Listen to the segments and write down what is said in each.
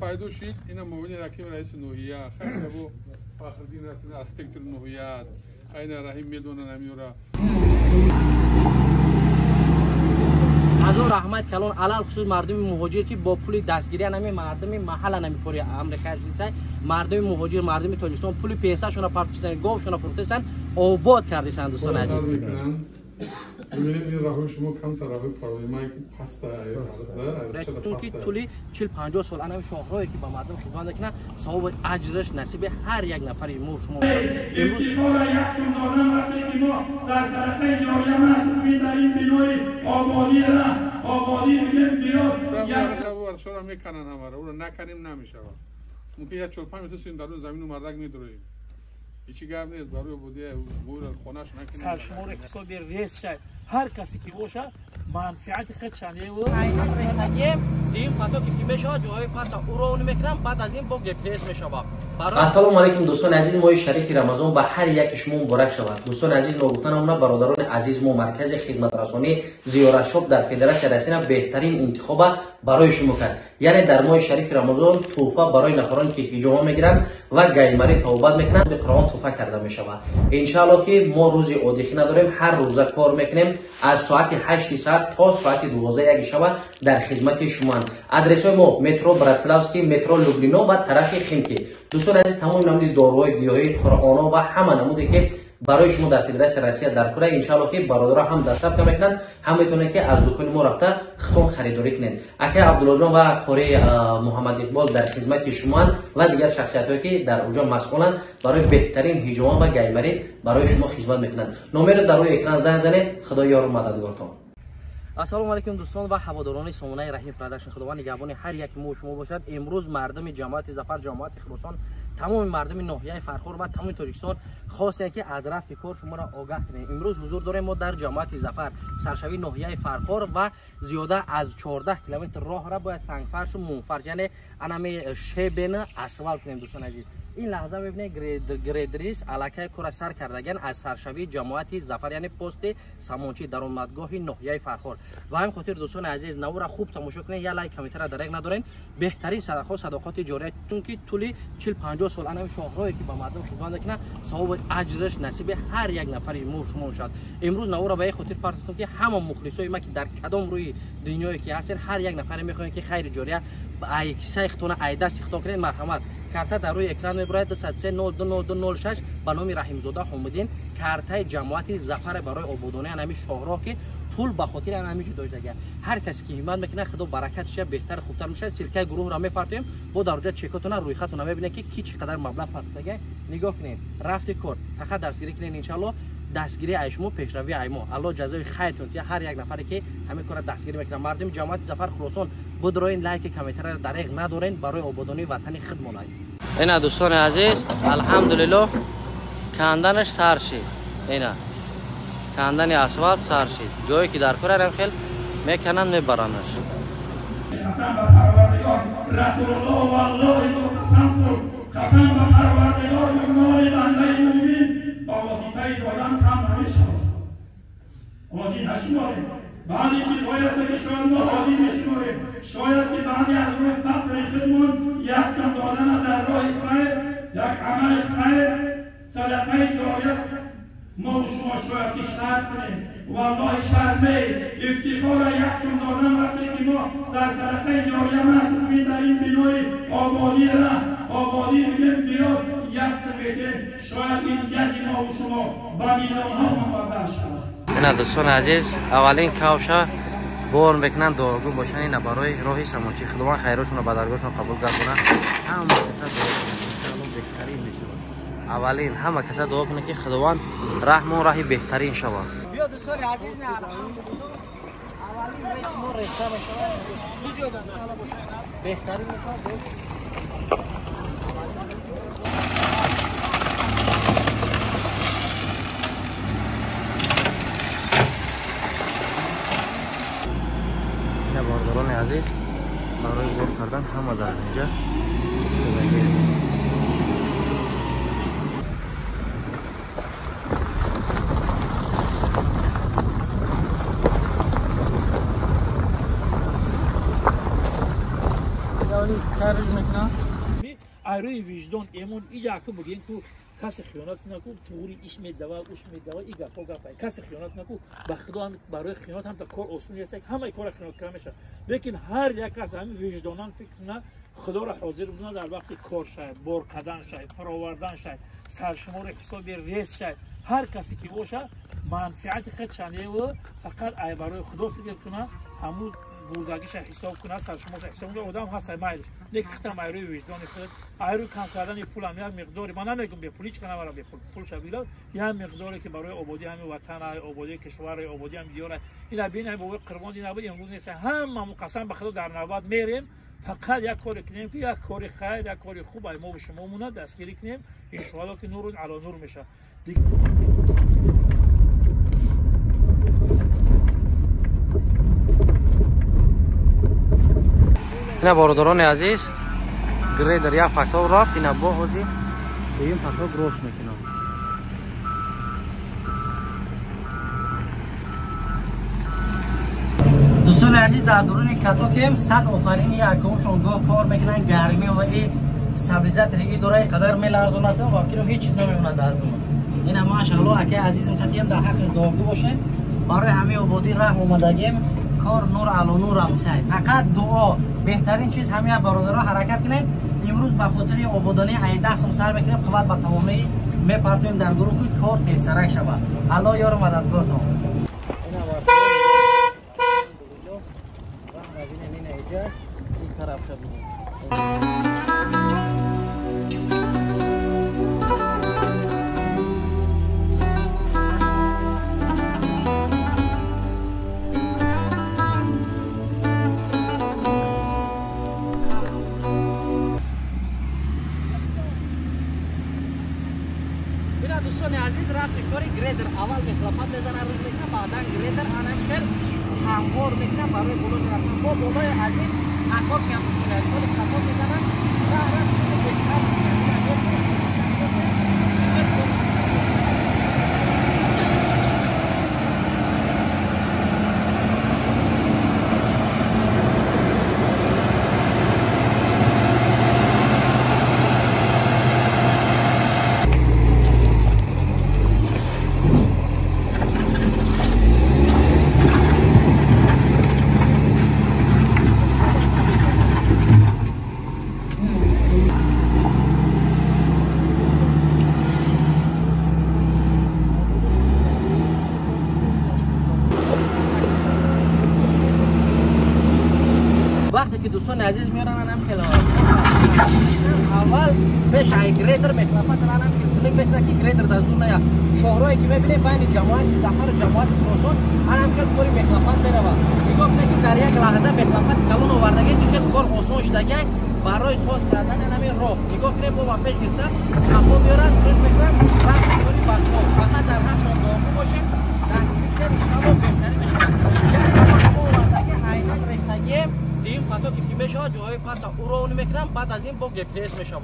пайдо шид, ина муовини ҳакими раиси ноҳия, хайр бо Фахриддин аст, архитектори ноҳия аст, айна Раҳим медонад ҳаминро. Аз он раҳмат калон алал хусус мардуми муҳоҷир ки бо пули дастгирӣ нами мардуми маҳалла нами кори амри хайр шудисай, мардуми муҳоҷир, мардуми Тоҷикистон пули пенсияшонро партофтан, говшонро фурӯхтасан, обод кардисан дӯстони азиз. Бибинед, ин роҳи шумо камтар роҳи паролимае ки паста, чунки тӯли 40-50 сол анами шоҳроҳе ки ба мардум хидмат мекунад, савоби аҷраш насиби ҳар як нафари мо шумо. Ифтихора як сум додан вақте ки мо дар садақаи ҷория маҳсуб дар ин бинои ободӣ ободӣ мегӯем диёр як мекананд ҳамаро, ӯро наканем намешавад. Мумкин як 4-5 метр син дар он замину мардак медуроем. Ҳеҷ гап нест, барои ободӣ мӯра хонаш накунем. Саршумори ҳисоби рез шай, ҳар касе ки боша манфиати худшан еву. Дим патоки ки мешавад, ҷои паса ӯро мекунам, баъд аз ин бо ГПС мешавад. Ассалому алайкум дӯстони азиз, моҳи шарифи Рамазон ба ҳар яки шумо муборак шавад. Дӯстони азиз, ногуфта намона бародарони азиз, мо маркази хидматрасонӣ Зиёратшоп дар Федератсияи Россия беҳтарин интихоба барои шумо кард. Яъне дар моҳи шарифи Рамазон тӯҳфа барои нафароне ки ҳиҷома мегиранд ва гаймарӣ тавбат мекунанд, Қуръон тӯҳфа карда мешавад. Иншааллоҳ ки мо рӯзи одихӣ надорем, ҳар рӯза кор мекунем аз соати 8 саат то соати 12 шаба дар хизмати шумоанд. Адресҳои мо метро Братславский, метро Люблино ва тарафи Химки. Дӯстони азиз, тамоми намуди доруҳои гиёҳӣ, Қуръоно ва ҳама намуде ки барои шумо дар Федератсияи Россия дар кора, иншааллоҳ ки бародаро ҳам дастраф мекунанд, ҳам метавонед ки аз дукони мо рафта худтон харидорӣ кунед. Акай Абдуллоҷон ва қори Муҳаммад Иқбол дар хизмати шумоанд ва дигар шахсиятҳое ки дар оҷо масъуланд, барои беҳтарин ҳиҷома ва гаймарӣ барои шумо хизмат мекунанд. Номерро дар рӯи экран занг занед. Худо ёру мададгортон. Ассалому алайкум дӯстон ва ҳаводорони сомонаи Раҳим Продакшн. Худованд нигаҳбони ҳар яки мо шумо бошад. Имрӯз мардуми ҷамоати Зафар, ҷамоати Хуросон, тамоми мардуми ноҳияи Фархор ва тамоми Тоҷикистон хостем ки аз рафти кор шуморо огаҳ кунем. Имрӯз ҳузур дорем мо дар ҷамоати Зафар, саршавии ноҳияи Фархор ва зиёда аз 14 километр роҳра бояд сангфаршу мумфарш, яъне анами шебена асфалт кунем. Дӯстони азиз, ин лаҳза мебинед гредрис аллакай кора сар кардаган аз саршавии ҷамоати Зафар, яъне пости Самончи, даромадгоҳи ноҳияи Фархор. Ба ҳамин хотир дӯстони азиз, навора хуб тамошо кунед, як лайк комментария дареғ надорен. Беҳтарин садақаҳо садоқоти ҷория, чунки тӯли 40-50 сол анами шоҳроҳе ки ба мардум хидмат мекунад, савоби аҷраш насиби ҳар як нафари мо шумо мешавад. Имрӯз навора ба як хотир партофтам ки ҳама мухлисои ма ки дар кадом рӯи дунёе ки ҳастен, ҳар як нафаре мехоҳем ки хайри ҷория ай кисаи худтона, ай дасти худтон кунед. Марҳамат, карта дар рӯи экран мебарояд 203020206 ба номи Раҳимзода Ҳомиддин, картаи ҷамоати Зафар барои ободонии ҳамин шоҳроҳ ки пул ба хотири ҳамин ҷудо шудага. Ҳар касе ки ҳиммат мекунад, худо баракатша беҳтар хубтар мешавад. Силкаи гурӯҳро мепартоем, бо дар ҷо чекотона рӯйхатона мебинед ки ки чӣ қадар маблағ партофтага. Нигоҳ кунед, рафти кор фақат дастгирӣ кунед. Иншааллоҳ дастгирӣ ай шумо, пешравӣ ай мо. Аллоҳ ҷазои хайртон диҳад ҳар як нафаре ки ҳамин корро дастгирӣ мекунад. Мардуми ҷамоати Зафар Хуросон, бидроен лайки комментарияро дареғ надорен барои ободонии ватани худмон. Ина дӯстони азиз, алҳамдулиллоҳ канданаш сар шид. Ина кандани асфалт сар шид. Ҷое ки дар кора хел мекананд, мебаранаш. Қасам ба Парвардигор, Расулуллоҳ валлоҳи бо қасам хӯрд. Қасам ба Парвардигор, моли бандаи мӯмин ба воситаи додан кам намешавад. Оддӣ нашуморем. Баъзе чизҳое ҳаст ки шояд мо оддӣ мешуморем. Шояд ки баъзе аз рӯи фақри худмон як сам додана дар роҳи хайр, як амали хайр, садақаи ҷория мо шумо шояд ки шарт кунем. Валлоҳи шарт нест. Ифтихора як сум додан вақте ки мо дар садақаи ҷория маҳсуб дар ин бинои ободӣ ободӣ мегӯем диёр як сум медиҳем, шояд ин яки мо шумо ба миллионҳо ҳам бадал шавад. Ина дӯстони азиз, аввалин кавша бор мекунанд, дуогӯ бошанд. Ина барои роҳи Самончи Худованд хайротшонро ба даргоҳшон қабул гардонад. Ҳама каса дуо кунанд, иншааллоҳ беҳтарин мешавад. Аввалин ҳама каса дуо кунанд ки Худованд раҳмон раҳи беҳтарин шавад. Биё дӯстони азиз, аввалин рейс мо реста мешавад. Беҳтарин мешавад. Бародарони азиз, барои бор кардан ҳама дар инҷа истодагӣ. Али карж мекунад. Айрӯи виҷдон эмон иҷа ку бигем ку касе хиёнат наку, туғри иш медава, уш медава, и гапо гапай. Касе хиёнат наку, ба худо ҳам барои хиёнат ҳам та кор осон нест, ҳамаи кора хиёнат карда мешавад. Лекин ҳар як кас ҳамин виҷдонан фикр кунад, худоро ҳозир бунад дар вақти кор шай, бор кардан шай, фаровардан шай, саршумори ҳисоби рез шай, ҳар касе ки бошад, манфиати худшаневу фақат ай барои худо фикр кунад, ҳамун бурдагиша ҳисоб кунад, саршуморша ҳисоб кунад, одам ҳаст ай майлиш. Лекин худам айрӯи виҷдони худ, айрӯи кам кардани пулам як миқдори, ман намегӯм бепул, ҳеч ка намарам бепул, пулша бигирам, як миқдоре ки барои ободии ҳамин ватан, ободии кишвар, ободии ҳамин диёр, ина бин ҳамин бобои Қурбон ина буд, имрӯз нест. Ҳамамон қасам ба худо дар навбат мерем, фақат як коре кунем ки як кори хайр, як кори хуб ай мо ва шумо монад, дастгирӣ кунем, иншоалло ки нурун ало нур мешавад. Ина бародарони азиз, грейдер як паток рафт, ина бо ҳозир дуюм паток рост мекунам. Дӯстони азиз, дар дуруни катокем сад офарини якумшон гоҳ кор мекунанд, гармӣ ва и стабилизатори и дора и қадар меларзонад ва фикрам ҳеҷ чиз намемонад дар дума. Ина машаалло акаи азизм қатиям дар ҳаққи дуогӯ бошед. Барои ҳамаи ободӣ раҳ омадагем, кор нур ало нур рафтсай. Фақат дуо беҳтарин чиз, ҳамаи бародаро ҳаракат кунед. Имрӯз ба хотири ободонии 10 сом сар мекунем, қувват ба тамомӣ мепартоем дар гурӯҳи кор тезсарак шавад. Аллоҳ ёру мададгортон. Дӯстони азиз, рафти кори грейдер аввал мехлапат мезана, рӯз мекунад, баъдан грейдер анам хел ҳамвор мекунад барои боло рафтан. Бо болои аз ин каток меям, дӯстони азиз, ҳоли каток мезанад, раҳ рафт бештар. وقتی که دوستان عزیز میارن هم خیلی اول پیش ای گریدر مخلفت رانم که میکنه که گریدر در زون نیا شهرهایی که میبینه بین جماعت ظفر و جماعت خراسان هم خیلی کاری مخلفت میروه. نگاه کنید که در یک لحظه مخلفت کلون آوردگی چقدر کار آسان شدگی برای ساز کردن همین راه. نگاه کنید با پیش گرفتن کفا میارن روز میکنن رفت کاری بچه‌ها فقط در حقشان دعاگو باشید، دستگیری کنید انشاءالله بهتری میشه. یک آوردگی عینک ریختگی دیم پتو که میشه جای پس او رو میکنم، بعد از این با گپس میشه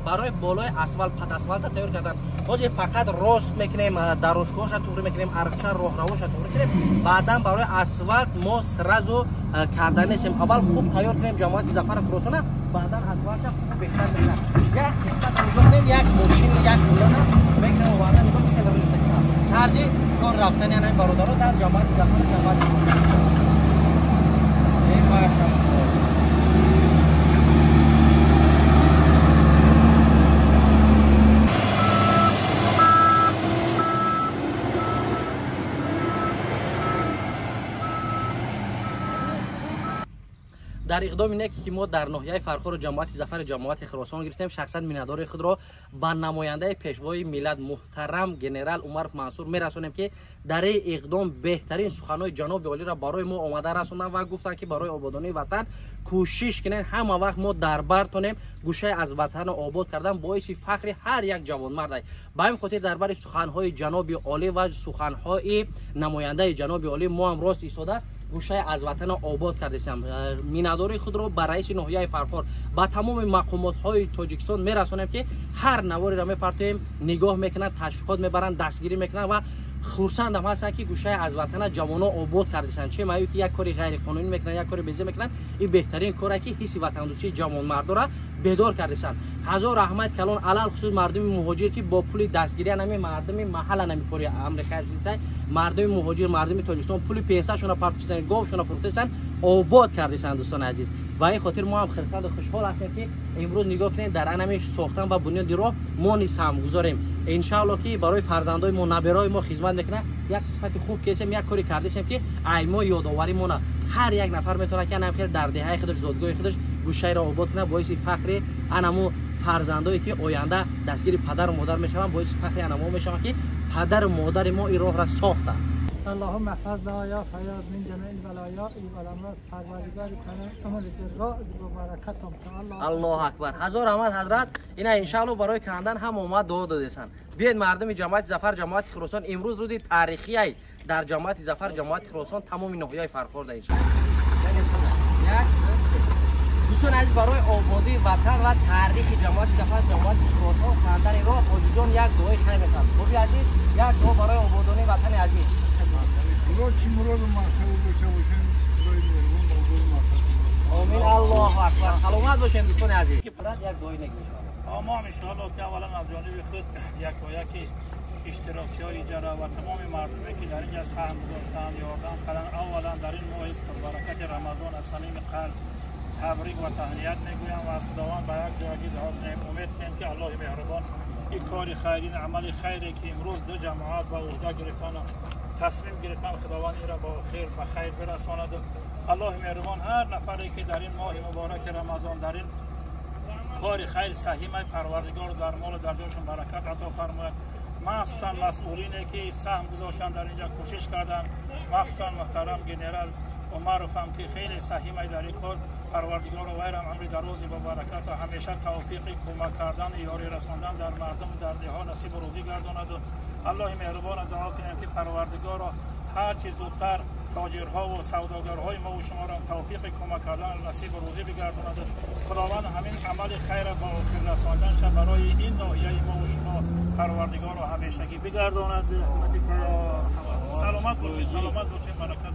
برای بالای اسفالت پد اسفالت تیار کردن. حاجی فقط راست میکنیم، دروشگاهش تغییر میکنیم، ارچه راهروش تغییر میکنیم، بعدا برای اسفالت ما سرازو کردن نیستیم. اول خوب تیار کنیم جماعت ظفر خراسان، بعدا اسفالت خوب بهتر میشه. یک قسمت نگاه کنید، یک ماشین یک کلون میکنم و بعدا نگاه کنید طرز کار رفتن یعنی برادرها در جماعت ظفر جماعت дар иқдоми неке ки мо дар ноҳияи Фархору ҷамоати Зафари ҷамоати Хуросон гирифтем, шахсан миннатдори худро ба намояндаи пешвои миллат муҳтарам генерал Умаров Мансур мерасонем, ки дар ин иқдом беҳтарин суханҳои ҷаноби олиро барои мо омада расонданд ва гуфтанд, ки барои ободонии ватан кӯшиш кунед, ҳама вақт мо дар бар тонем, гӯшае аз ватанро обод кардан боиси фахри ҳар як ҷавонмард аст. Ба ҳамин хотир дар бари суханҳои ҷаноби олӣ ва суханҳои намояндаи ҷаноби олӣ мо ҳам рост истода гӯшае аз ватанро обод кардесам. Миннатдории худро ба раиси ноҳияи Фархор, ба тамоми мақомотҳои Тоҷикистон мерасонем, ки ҳар навориро мепартоем, нигоҳ мекунанд, ташвиқот мебаранд, дастгирӣ мекунанд ва Хурсандам ҳастанд, ки гӯшаи аз ватана ҷавоно обод кардисанд. Че маю ки як кори ғайриқонунӣ мекунанд, як кори безе мекунанд, ин беҳтарин коре ки ҳисси ватандӯстии ҷавонмардора бедор кардисанд. Ҳазор раҳмат калон, алалхусус мардуми муҳоҷир, ки бо пули дастгирӣ нами мардуми маҳалла нами кори амри хайр шудисанд. Мардуми муҳоҷир, мардуми Тоҷикистон пули пенсияшона партофтисанд, говшона фурӯхтисанд, обод кардисанд, дӯстони азиз. Ба ин хотир мо ҳам хурсанду хушҳол ҳастем, ки имрӯз нигоҳ кунед, дар анами сохтан ва бунёди роҳ мо низ саҳмгузорем. Иншаалло, ки барои фарзандои мо, набераҳои мо хизмат мекунад. Як сифати хуб кесем, як кори кардисем, ки ай мо ёдоварӣ мона. Ҳар як нафар метавонад, ки анам хел дар деҳаи худаш, зодгоҳи худаш гӯшаеро обод кунад. Боиси фахри анамо фарзандое, ки оянда дастгири падару модар мешаванд, боиси фахри анамо мешаванд, ки падару модари мо ин роҳро сохтанд. اللهم احفظنا يا فياض من جميع البلايا والامراض. پروردگار عمر راه با برکتم. Аллоҳ акбар, ҳазор раҳмат, ҳазрат. Ина иншаалло барои кандан ҳам омад дуо додесанд. Биёед, мардуми ҷамоати Зафар, ҷамоати Хуросон, имрӯз рӯзи таърихияй дар ҷамоати Зафар, ҷамоати Хуросон, тамоми ноҳияи Фархор да иншаалло. Дӯстони азиз, барои ободии ватан ва таърихи ҷамоати Зафар, ҷамоати Хуросон, кандани роҳ, ҳоҷиҷон як дуои хайр мекунанд. Боби азиз, як дуо барои ободонии ватани азиз. Чӣ муроду мақсаду дошта бошем, Худои меҳрубон ба муроду мақсад. Омин, Аллоҳу акбар. Саломат бошем, дӯстони азиз. Як дуои нек мешавад. Мо ҳам иншоалло, ки аввалан аз ҷониби худ якояки иштирокчиҳои иҷара ва тамоми мардуме, ки дар инҷа саҳм гузоштанд, ёрдам карданд, аввалан дар ин моҳи пурбаракати Рамазон аз самими қалб табрик ва таҳният мегӯям ва аз Худованд ба як ҷойгӣ дуо кунем, умед кунем, ки Аллоҳи меҳрубон ин кори хайрин, амали хайре, ки имрӯз ду ҷамоат ба уҳда гирифтану тасмим гирифтан, Худованд инро ба охир ба хайр бирасонад. Аллоҳи меҳрубон ҳар нафаре, ки дар ин моҳи мубораки Рамазон дар ин кори хайр саҳимаи, Парвардигор дар молу дар ҷойшон баракат ато фармояд. Махсусан масъулине, ки саҳм гузоштанд, дар инҷа кӯшиш карданд, махсусан муҳтарам генерал Умаров ҳам, ки хеле саҳимай дар ин кор, Парвардигору вайрам амри дарози бо баракату ҳамеша тавфиқи кӯмак кардан, ёрӣ расондан дар мардум, дар деҳо насибу рӯзӣ гардонаду Аллоҳи меҳрубона дуо кунем, ки Парвардигоро ҳар чи зудтар тоҷирҳову савдогарҳои мову шуморо тавфиқи кӯмак кардан насибу рӯзӣ бигардонад. Худованд ҳамин амали хайра ба охир расонданша барои ин ноҳияи мову шумо Парвардигоро ҳамешагӣ бигардонад. Саломат бошед, саломат бошед, баракат.